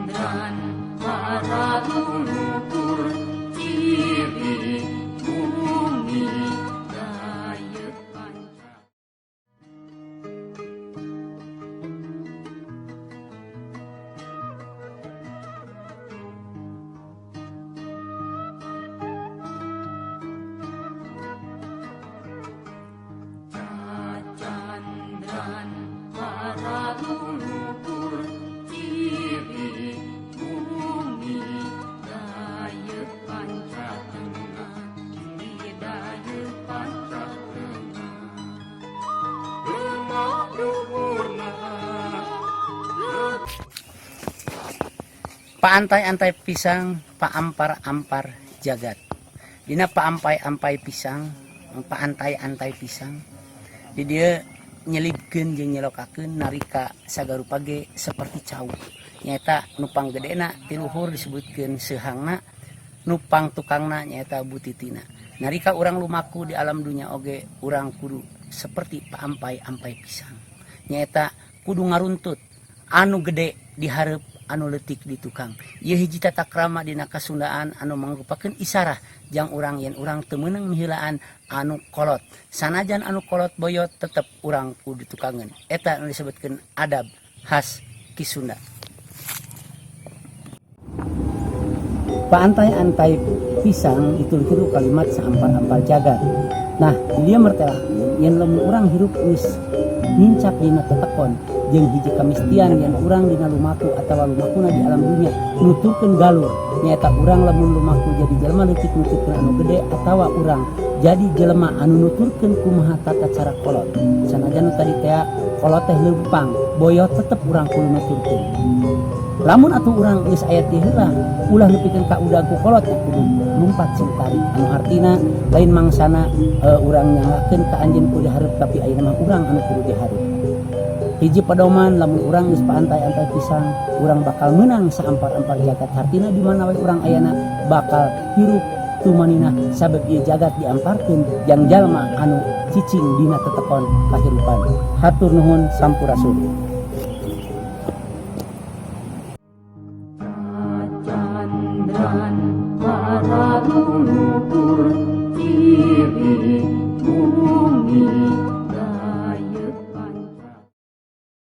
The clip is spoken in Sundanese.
Candran para leluhur ciri bumi dayeuh panca. Candran para leluhur ciri bumi dayeuh panca tengah, dayeuh panca tengah. Lemah luhurna. Paantai-antai pisang, paampar-ampar jagat. Dina paampai-ampai pisang, paantai-antai pisang. Di dieu nyelipkeun jeung nyelokakeun narika sagarupa ge seperti cau. Nyaeta nu panggedena ti luhur disebutkeun seuhangna, nu pangtukangna nyaeta butitina. Narika urang lumaku di alam dunya oge urang kudu seperti paampai-ampai pisang. Nyaeta kudu ngaruntut anu gede dihareup, anu leutik di tukang. Ieu hiji tata krama dina kasundaan anu mangrupakeun isarah jang urang yen urang teu meunang miheulaan anu kolot. Sanajan anu kolot boyot tetep urang kudu ditukangeun. Eta nu disebutkeun adab khas Ki Sunda. Paantai-antai pisang ditulikeun ku kalimat saampar-ampar jagat. Nah, di dieu mertelahkeun yen lamun urang hirup geus nincak dina tetekon jeung hiji kamistian yen urang dina lumaku atawa lumakuna di alam dunya nuturkeun galur, nyaeta urang lamun lumaku jadi jelema leutik nuturkeun anu gede atawa urang jadi jelema anu nuturkeun kumaha tata cara kolot. Sanajan nu tadi tea kolot teh leumpang boyot tetep urang kudu nuturkeun. Lamun atuh urang geus aya ti heula ulah nepikeun ka udag ku kolot nya kudu lumpat sing tarik anu hartina lain mangsana, urang nyanggakeun ka anjeun kudu dihareup tapi ayeuna mah urang anu kudu dihareup. Hiji pedoman lamun urang geus paantai-antai pisang urang bakal meunang saampar-ampar jagat, hartina di mana we urang ayana bakal hirup tumanina sabab ieu jagat diamparkeun jang jalma anu cicing dina tetekon kahirupan. Hatur nuhun, sampurasun. Candran para leluhur ciri bumi.